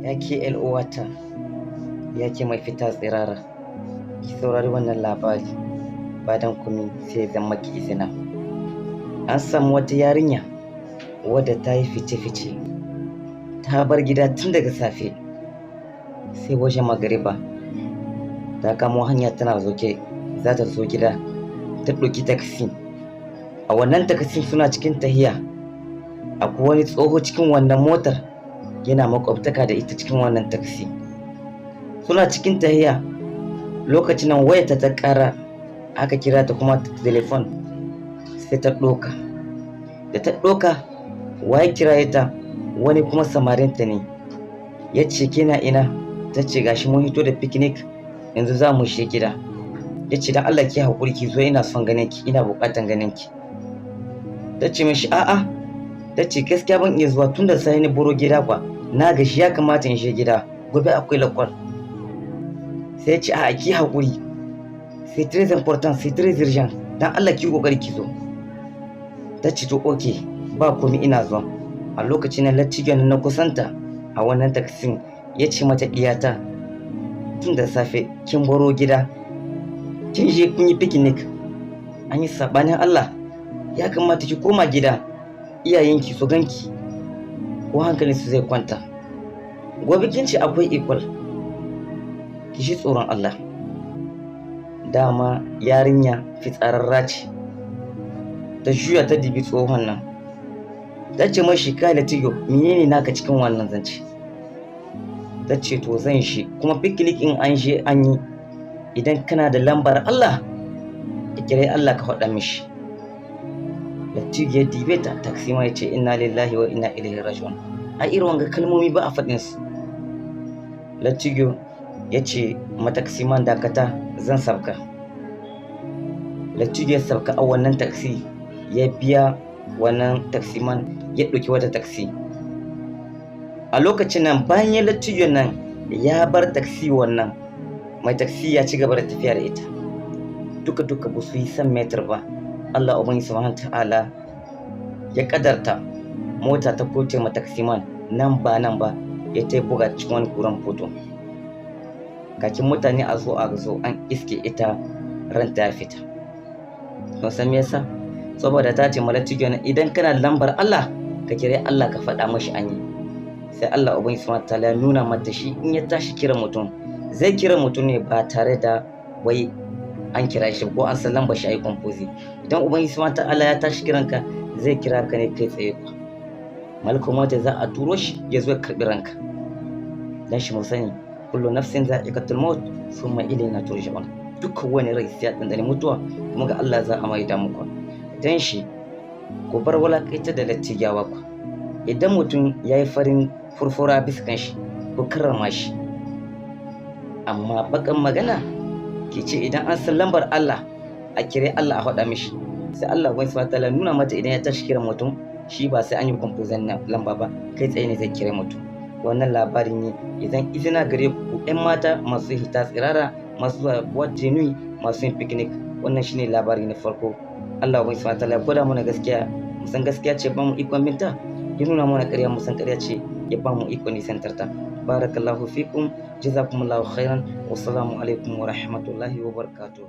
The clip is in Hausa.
Ya ke uwata, ya ke mai fita tsirara, ki saurari wannan labari ba don komi sai ya zama maki izina. An samu wata yarinya wadda ta yi fice-fice, ta bar gida tun daga safe sai wajen magariba ta kamo hanya tana zoke za ta zo gida, ta ɗauki taksi. A wannan taksin suna cikin tahiya, akwai wani tsoho cikin wannan motar yana makwabtaka da ita cikin wannan taksi. Suna cikin tahiya, lokacin nan wayarta ta ƙara, aka kira ta kuma ta telefon, sai ta ɗauka. Da ta ɗauka, waye kiraye ta? Wani kuma samarinta ne. Ya ce, "Kina ina?" Ta ce, "Gashi mun hito da picnic, yanzu za mu shi gida." Ya ce, "Dan Allah ki haƙuri ki zo, ina son ganin ki, ina buƙatan ganin ki." Ta ce mishi, "A'a." Ta ce, "Gaskiya ban iya zuwa, tun da sai ni baro gida kwa na gashi, ya kamata in je gida, gobe akwai lakwal." Sai ya ce, "A'a, ki haƙuri, c'est très important, c'est très urgent, dan Allah ki kokari ki zo." Ta ce, "To okay, ba komai, ina zuwa." A lokacin nan lattijon na kusanta a wannan taksin ya ce mata, "Diyata, tun da safe kin baro gida, kin je kun yi picnic, an yi sabanin Allah, ya kamata ki koma gida, iyayenki su ganki, ko hankalin su zai kwanta. Gobe kin ce akwai école, ki shi tsoron Allah." Dama yarinya fitsararra ce. Ta juya ta dibi tsohon nan, ta ce mashi, "Kai lattijo, menene naka cikin wannan zance?" Ta ce, "To zan shi kuma picnic in an je an yi, idan kana da lambar Allah ka kira Allah ka faɗa mishi." Lattijo ya dibe ta, taksima ya ce, "Inna lillahi wa inna ilaihi raji'un, a irin wanga kalmomi ba a faɗin su." Lattijo ya ce ma taksiman, "Dakata, zan sabka." Lattijo ya sabka a wannan taksi, ya biya wannan taksiman, ya ɗauki wata taksi. A lokacin nan, bayan ya lattijon nan ya bar taksi, wannan mai taksi ya ci gaba da tafiya da ita. Duka duka ba su yi 100 metar ba, Allah Ubangiji Subhanahu ta'ala ya kadarta mota ta koce ma taksiman nan ba nan ba, ya ta buga cikin wani kuran foto. Kakin mutane a zo an iske ita, ranta ya fita. Kun san me yasa? Saboda ta ce ma lattijo, "Idan kana lambar Allah ka kira Allah ka faɗa mashi an yi." Sai Allah Ubangiji Subhanahu ta'ala ya nuna mata shi in ya tashi kira mutum, zai kira mutum ne ba tare da wai an kira shi ko an san lambar shi ayi composé. Idan Ubangiji Subhanahu ta'ala ya tashi kiranka, zai kira ka ne kai tsaye. Ku malakul mota za a turo shi ya zo ya karbi ranka. Dan shi mu sani, kullu nafsin za'iqatul maut thumma ilayna turja'un. Dukkan wani rai sai ya dandane mutuwa, kuma ga Allah za a maida muku. Dan shi ku bar walakaita da lattijawa ku. Idan mutum ya yi farin furfura bisa kan shi, ku karrama shi. Amma bakan magana ke ce idan an san lambar Allah a kire Allah a faɗa mishi, sai Allah Ubangiji Subhanahu ta'ala nuna mata idan ya tashi kiran mutum, shi ba sai an yi composé lamba ba, kai tsaye ne zai kire mutum. Wannan labarin ne idan izina gare ku, ƴan mata masu hita tsirara, masu zuwa boîte de nuit, masu yin picnic. Wannan shine labari na farko. Allah Ubangiji Subhanahu ta'ala ya gwada mana gaskiya, mu san gaskiya ce, ba mu ikon binta. Ya nuna mana ƙarya, mu san ƙarya ce, ya ba mu ikon nisantar ta. Barakallahu fikum, jazakumullahu khairan, wassalamu alaikum wa rahmatullahi wa barakatuhu.